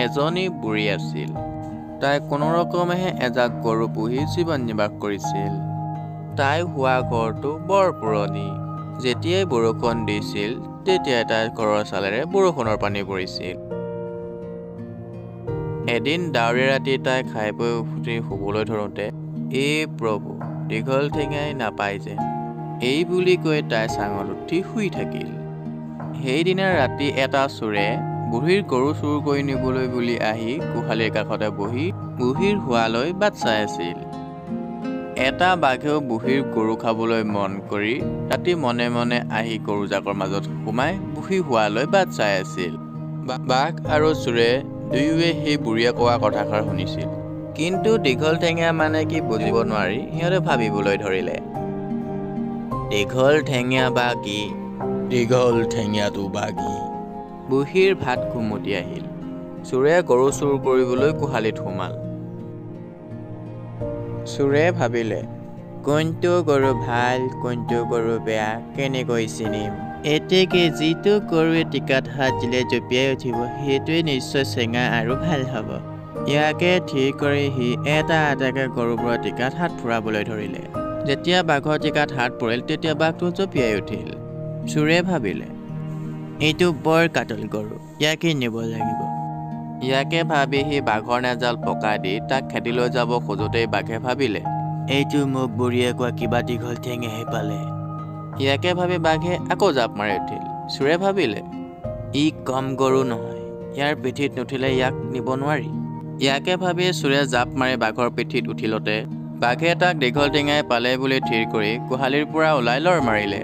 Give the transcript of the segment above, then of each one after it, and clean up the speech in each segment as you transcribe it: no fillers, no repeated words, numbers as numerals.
এজনী বুঢ়ী আছিল। তাই কোনোৰকমেহে এজাক গৰু পুহি জীৱন নিৰ্বাহ কৰিছিল। তাই শোৱা ঘৰটো বৰ পুৰণি। যেতিয়াই বৰষুণ দিছিল তেতিয়াই তাইৰ ঘৰৰ চালেৰে বৰষুণৰ পানী পৰিছিল। এদিন ডাৱৰীয়া ৰাতি তাই খাই বৈ উঠি শুবলৈ ধৰোঁতে, এ প্ৰভু, দীঘল ঠেঙীয়াই নাপায় যেন, এই বুলি কৈ তাই চাঙত উঠি শুই থাকিল। সেইদিনা ৰাতি এটা চোৰে বুঢ়ীৰ গৰু চুৰ কৰি নিবলৈ বুলি আহি গোহালিৰ কাষতে বহি বুঢ়ীৰ শোৱালৈ বাট চাই আছিল। এটা বাঘেও বুঢ়ীৰ গৰু খাবলৈ মন কৰি ৰাতি মনে মনে আহি গৰুজাকৰ মাজত সোমাই বুঢ়ী শোৱালৈ বাট চাই আছিল। বাঘ আৰু চোৰে দুয়োৱে সেই বুঢ়ীয়ে কোৱা কথাষাৰ শুনিছিল, কিন্তু দীঘল ঠেঙীয়া মানে কি বুজিব নোৱাৰি সিহঁতে ভাবিবলৈ ধৰিলে, দীঘল ঠেঙীয়া বা কি? দীঘল ঠেঙীয়াটো বা কি? বুঢ়ীৰ ভাত ঘুমটি আহিল। চোৰে গৰু চুৰ কৰিবলৈ গোহালিত সোমাল। চোৰে ভাবিলে, কোনটো গৰু ভাল কোনটো গৰু বেয়া কেনেকৈ চিনিম? এতেকে যিটো গৰুৱে টিকাত হাত দিলে জঁপিয়াই উঠিব সেইটোৱে নিশ্চয় চেঙা আৰু ভাল হ'ব। ইয়াকে থিৰ কৰি সি এটা এটাকৈ গৰুবোৰৰ টিকাত হাত ফুৰাবলৈ ধৰিলে। যেতিয়া বাঘৰ টিকাত হাত পৰিল তেতিয়া বাঘটো জঁপিয়াই উঠিল। চোৰে ভাবিলে, এইটো বৰ কাটল গৰু, ইয়াকে নিব লাগিব। ইয়াকে ভাবি সি বাঘৰ নেজাল পকাই দি তাক খেদি লৈ যাব খোজোঁতেই বাঘে ভাবিলে, এইটো মোক বুঢ়ীয়ে কোৱা কিবা দীঘল ঠেঙেহে পালে। ইয়াকে ভাবি বাঘে আকৌ জাঁপ মাৰি উঠিল। চোৰে ভাবিলে, ই কম গৰু নহয়, ইয়াৰ পিঠিত নুঠিলে ইয়াক নিব নোৱাৰি। ইয়াকে ভাবি চোৰে জাঁপ মাৰি বাঘৰ পিঠিত উঠিলতে বাঘে তাক দীঘল ঠেঙীয়াই পালে বুলি থিৰ কৰি গোহালিৰ পৰা ওলাই লৰ মাৰিলে।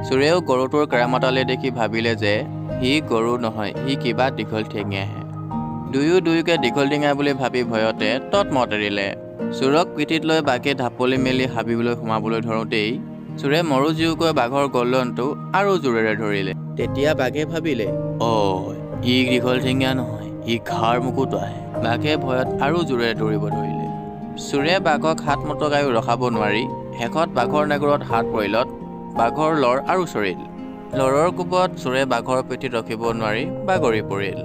চোৰেও গৰুটোৰ কেৰামতালি দেখি ভাবিলে যে সি গৰু নহয়, সি কিবা দীঘল ঠেঙীয়াহে। দুয়ো দুয়োকে দীঘল ঠেঙীয়া বুলি ভাবি ভয়তে ততমত এৰিলে। চোৰক পিঠিত লৈ বাঘে ঢাপলি মেলি হাবিলৈ সোমাবলৈ ধৰোঁতেই চোৰে মৰো জীওকৈ বাঘৰ গলনটো আৰু জোৰেৰে ধৰিলে। তেতিয়া বাঘে ভাবিলে, অ', ই দীঘল ঠেঙীয়া নহয়, ই ঘাৰ মুকুটোৱাহে। বাঘে ভয়ত আৰু জোৰেৰে দৌৰিব ধৰিলে। চোৰে বাঘক হাত মটকায়ো ৰখাব নোৱাৰি শেষত বাঘৰ নেগুৰত হাত পৰিলত বাঘৰ লৰ আৰু চৰিল। লৰৰ কোবত চোৰে বাঘৰ পিঠিত ৰখিব নোৱাৰি বাগৰি পৰিল।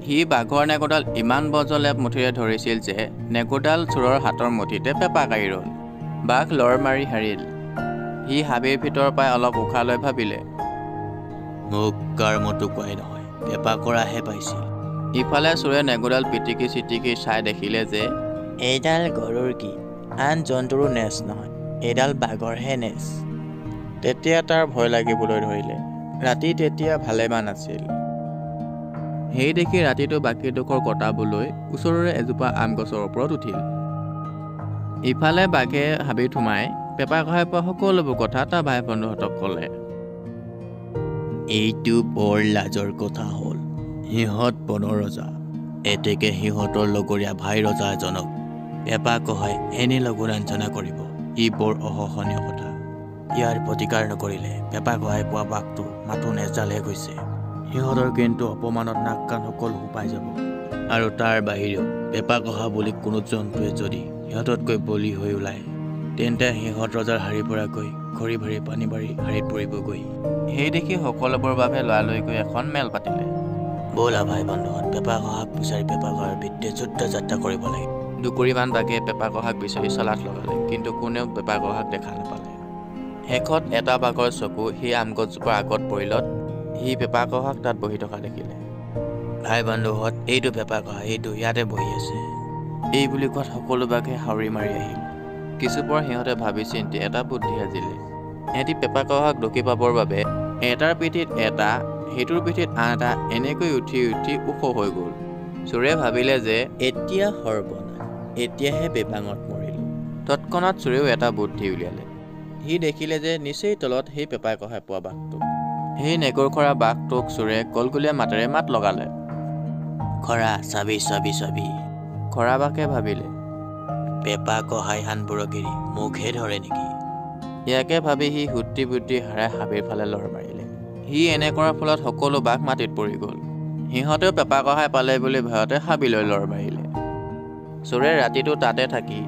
সি বাঘৰ নেগুৰডাল ইমান বজ্ৰলেপ মুঠিৰে ধৰিছিল যে নেগুৰডাল চোৰৰ হাতৰ মুঠিতে পেপা কাঢ়ি ৰ'ল। বাঘ লৰ মাৰি হাৰিল। সি হাবিৰ ভিতৰ পাই অলপ উশাহ লৈ ভাবিলে, মোক কাৰ মটুকুৱাই নহয়, পেপা কৰাহে পাইছিল। ইফালে চোৰে নেগুৰডাল পিটিকি চিটিকি চাই দেখিলে যে এইডাল গৰুৰ কি আন জন্তুৰো নেজ নহয়, এইডাল বাঘৰহে নেজ। তেতিয়া তাৰ ভয় লাগিবলৈ ধৰিলে। ৰাতি তেতিয়া ভালেমান আছিল। সেই দেখি ৰাতিটো বাকীডোখৰ কটাবলৈ ওচৰৰে এজোপা আম গছৰ ওপৰত উঠিল। ইফালে বাঘে হাবিত সোমাই পেপা কহাই পোৱা সকলোবোৰ কথা তাৰ ভাই বন্ধুহঁতক ক'লে। এইটো বৰ লাজৰ কথা হ'ল। সিহঁত বনৰ ৰজা, এতেকে সিহঁতৰ লগৰীয়া ভাই ৰজা এজনক পেপা কহাই এনে লঘু লাঞ্ছনা কৰিব, ই বৰ অসহনীয় কথা। ইয়াৰ প্ৰতিকাৰ নকৰিলে পেপা কহাই পোৱা বাঘটো মাথো নেজডালহে গৈছে। সিহঁতৰ কিন্তু অপমানত নাক কাণ সকলো সোপাই যাব। আৰু তাৰ বাহিৰেও পেপা কহা বুলি কোনো জন্তুৱে যদি সিহঁততকৈ বলি হৈ ওলায়, তেন্তে সিহঁত ৰজাৰ শাৰীৰ পৰা গৈ খৰি ভাৰি পানী বাৰী শাৰীত পৰিবগৈ। সেই দেখি সকলোবোৰ বাবে লৰালৰিকৈ এখন মেল পাতিলে। ব'লা ভাই বন্ধুহঁত, পেপা কহাক বিচাৰি পেপা কহাৰ বিৰুদ্ধে যুদ্ধ যাত্ৰা কৰিব লাগে। দুকুৰিমান বাঘে পেপা কহাক বিচাৰি চলাথ লগালে, কিন্তু কোনেও পেপা কহাক দেখা নাপালে। শেষত এটা বাঘৰ চকু সেই আম গছজোপাৰ আগত পৰিলত সি পেপা কহাক তাত বহি থকা দেখিলে। ভাই বন্ধুহঁত, এইটো পেপা কহা, এইটো ইয়াতে বহি আছে। এই বুলি কোৱাত সকলো বাঘে হাউৰি মাৰি আহিল। কিছুপৰ সিহঁতে ভাবি চিন্তি এটা বুদ্ধি সাজিলে। সিহঁতি পেপা কহাক ঢুকি পাবৰ বাবে এটাৰ পিঠিত এটা, সেইটোৰ পিঠিত আন এটা, এনেকৈ উঠি উঠি ওখ হৈ গ'ল। চোৰে ভাবিলে যে এতিয়া সৰ্বনাশ, এতিয়াহে বেবাঙত মৰিলোঁ। তৎক্ষণাত চোৰেও এটা বুদ্ধি উলিয়ালে। সি দেখিলে যে নিচেই তলত সেই পেপাই কহাই পোৱা বাঘটো। সেই নেগুৰ খৰা বাঘটোক চোৰে গলগলীয়া মাতেৰে মাত লগালে, খৰা চাবি চাবি চাবি। খৰা বাঘে ভাবিলে, পেপা কহাই আনবোৰক এৰি মোকহে ধৰে নেকি? ইয়াকে ভাবি সি সুত্তি বুদ্ধি হাৰাই হাবিৰ ফালে লৰ মাৰিলে। সি এনে কৰাৰ ফলত সকলো বাঘ মাটিত পৰি গ'ল। সিহঁতেও পেপা কহাই পালে বুলি ভয়তে হাবিলৈ লৰ মাৰিলে। চোৰে ৰাতিটো তাতে থাকি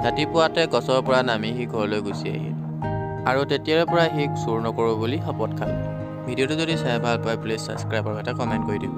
ৰাতিপুৱাতে গছৰ পৰা নামি সি ঘৰলৈ গুচি আহিল আৰু তেতিয়াৰে পৰা সি চুৰ নকৰোঁ বুলি শপত খালে। ভিডিঅ'টো যদি চাই ভাল পায়, প্লিজ ছাবস্ক্ৰাইব আৰু এটা কমেণ্ট কৰি দিব।